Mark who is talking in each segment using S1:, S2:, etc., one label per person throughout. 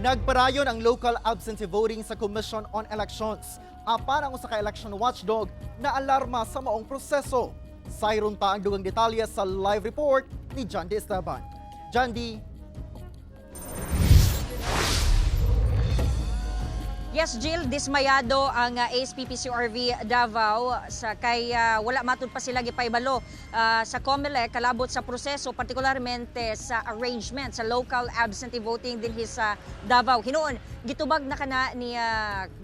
S1: Nagparayon ang local absentee voting sa Commission on Elections. Apan ang usa ka election watchdog na alarma sa maong proseso. Sayron ta ang dugang detalye sa live report ni John D. Esteban. John D.
S2: Yes, Jill, dismayado ang ASPPCRV Davao sa kay wala matud pa sila gipaybalo sa COMELEC kalabot sa proseso, partikularmente sa arrangement sa local absentee voting dinhi sa Davao. Hinuon gitubag na kana ni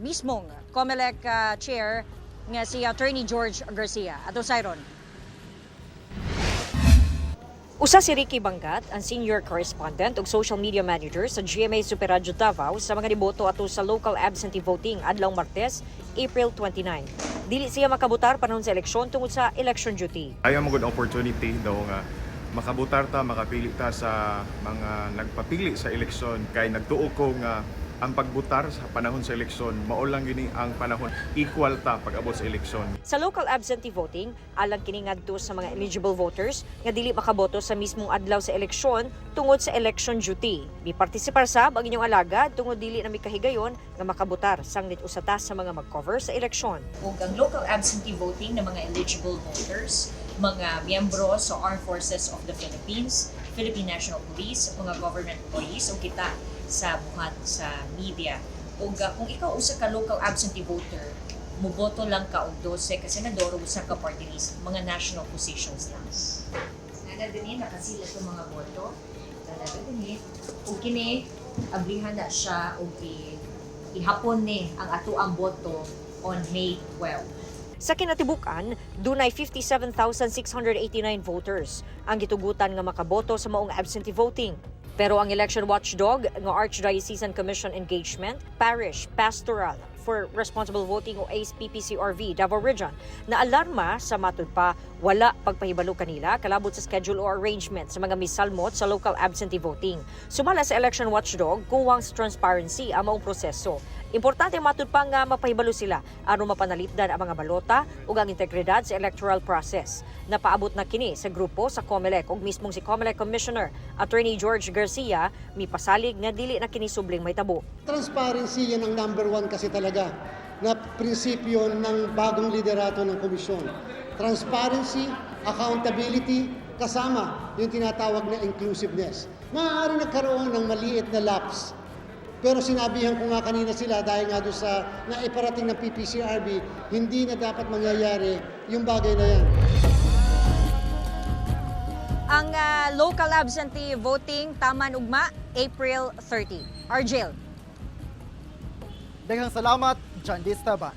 S2: mismong COMELEC chair nga si Attorney George Garcia. Ato Sayron.
S3: Usa si Ricky Banggat, ang senior correspondent ug social media manager sa GMA Super Radyo Davao sa mga niboto ato sa local absentee voting adlaw Martes, April 29. Dili siya makabutar panahon sa eleksyon tungod sa election duty.
S4: Ayaw mo good opportunity daw nga makabutar ta, makapili ta sa mga nagpapili sa eleksyon kay nagtuo ko nga ang pagbutar sa panahon sa eleksyon mao lang gini ang panahon equal ta pag-abot sa eleksyon.
S3: Sa local absentee voting, alang kini ngadto sa mga eligible voters nga dili makaboto sa mismong adlaw sa eleksyon tungod sa election duty. Mipartisipar sab ang inyong alagad tungod dili na mikahigayon nga makabutar sangnit usa ta sa mga mag-cover sa eleksyon.
S5: Ug ang local absentee voting ng mga eligible voters, mga miyembro sa Armed Forces of the Philippines, Philippine National Police, mga government employees ug kita sa buhat sa media. Ug kung ikaw usa ka local absentee voter, muboto lang ka og 12 ka senador ug usa ka party list, mga national positions lang. Nana dinhi nakasila itong mga boto. Nana dinhi ug kini ablihan na siya ug ihapon ni ang atoang boto on May 12.
S3: Sa kinatibukan, dunay 57,689 voters ang gitugutan nga makaboto sa maong absentee voting. Pero ang election watchdog nga Archdiocesan Commission Engagement, Parish Pastoral for Responsible Voting o ACE-PPCRV Davao Region na alarma sa matud pa wala pagpahibalo kanila kalabot sa schedule o arrangement sa mga misalmot sa local absentee voting. Sumala sa election watchdog, kuwang sa transparency ang maong proseso. Importante matud pa nga mapahibalo sila aron mapanalipdan ang mga balota ug ang integridad sa electoral process. Napaabot na kini sa grupo sa COMELEC ug mismong si COMELEC Commissioner Attorney George Garcia mipasalig nga dili na kini subling mahitabo.
S6: Transparency, yan ang number one kasi talaga na prinsipyo ng bagong liderato ng komisyon. Transparency, accountability, kasama yung tinatawag na inclusiveness. Maaari nagkaroon ng maliit na lapse. Pero sinabihan ko nga kanina sila dahil nga doon sa naiparating ng PPCRV, hindi na dapat mangyayari yung bagay na yan.
S2: Ang local absentee voting taman ugma April 30. Argel.
S1: Daghang salamat, John D. Esteban.